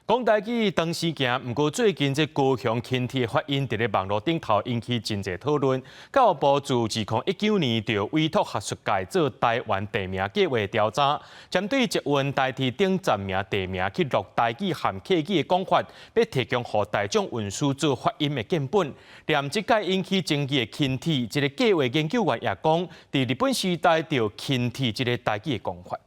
講台語當時行，毋過最近這高雄輕鐵發音佇咧網路頂頭引起真濟討論。教育部自2019年就委託學術界做台灣地名計畫調查，針對捷運、台鐵等站名地名去落台語和客語的講法，欲提供予大眾運輸做發音的建本。連這屆引起爭議的輕鐵，這個計畫研究員也講，佇日本時代就有輕鐵這個台語的講法。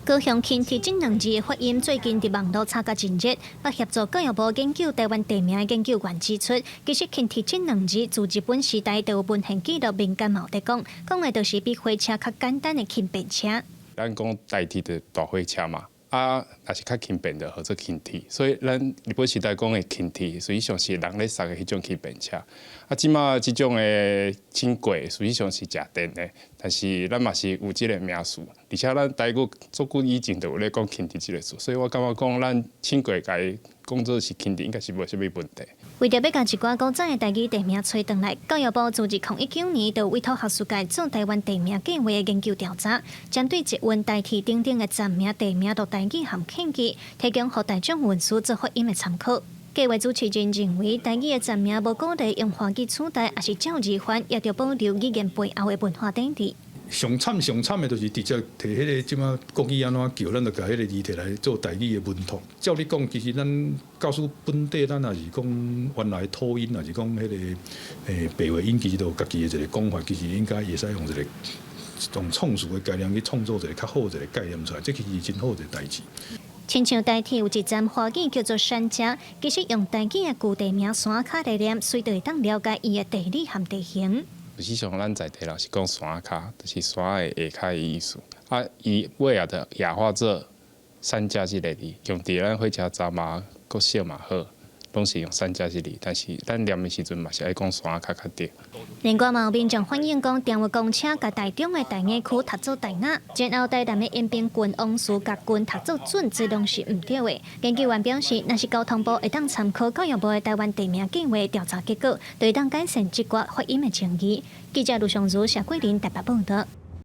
高雄輕鐵這兩字的發音最近佇網路炒甲真熱，捌協助教育部研究台灣地名的研究員指出，其實輕鐵這兩字自日本時代就有文獻記錄，民間嘛有佇講，講的就是比火車較簡單的輕便車。咱講台鐵的大火車嘛，啊，若是較輕便的，號做輕鐵。所以咱日本時代講的輕鐵，實際上是人咧捒的彼種輕便車。啊，這馬這種的輕軌，實際上是食電的，但是咱嘛是有這個名詞，而且咱台語足久以前就有咧講輕鐵這個詞，所以我感覺講咱輕軌共伊講做是輕鐵，應該是無啥物問題。為著欲共一寡古早的台語地名揣轉來，教育部自2019年就委託學術界做台灣地名計畫的研究調查，針對捷運、台鐵等等的站名地名落台語和客語，提供予大眾運輸做發音的參考。計畫主持人認為，台語的站名無鼓勵用華語取代，抑是照字翻，也著保留語言背後的文化底蘊。上慘上慘的，就是直接提彼個這馬國語按怎叫，咱就共彼個字提來做台語的文託。照理講，其實咱教師本底，咱若是講原來土音，抑是講彼個白話音，其實都有家己的一個講法，其實應該會使用一個用創詞的概念去創造一個較好一個概念出來，這其實是真好一個代誌。親像台鐵有一站華語叫做山腳，其實用台語的舊地名山跤來念，隨就會當了解伊的地理和地形。實際上，咱在地人是講山跤，就是山的下跤的意思。啊，伊尾仔就雅化做山腳這個字，用佇咱火車站嘛、國小嘛好，攏是用山腳這個字。但是咱念的時陣嘛是愛講山跤較對。另外嘛有民眾反映講，訂有公車共台中的大雅區讀做大雅，然後台南的延平郡王祠共郡讀做準，這攏是毋對的。研究員表示，若是交通部會當參考教育部的台灣地名計畫調查結果，就會當改善這寡發音的爭議。記者盧尚如、謝桂林台北報道。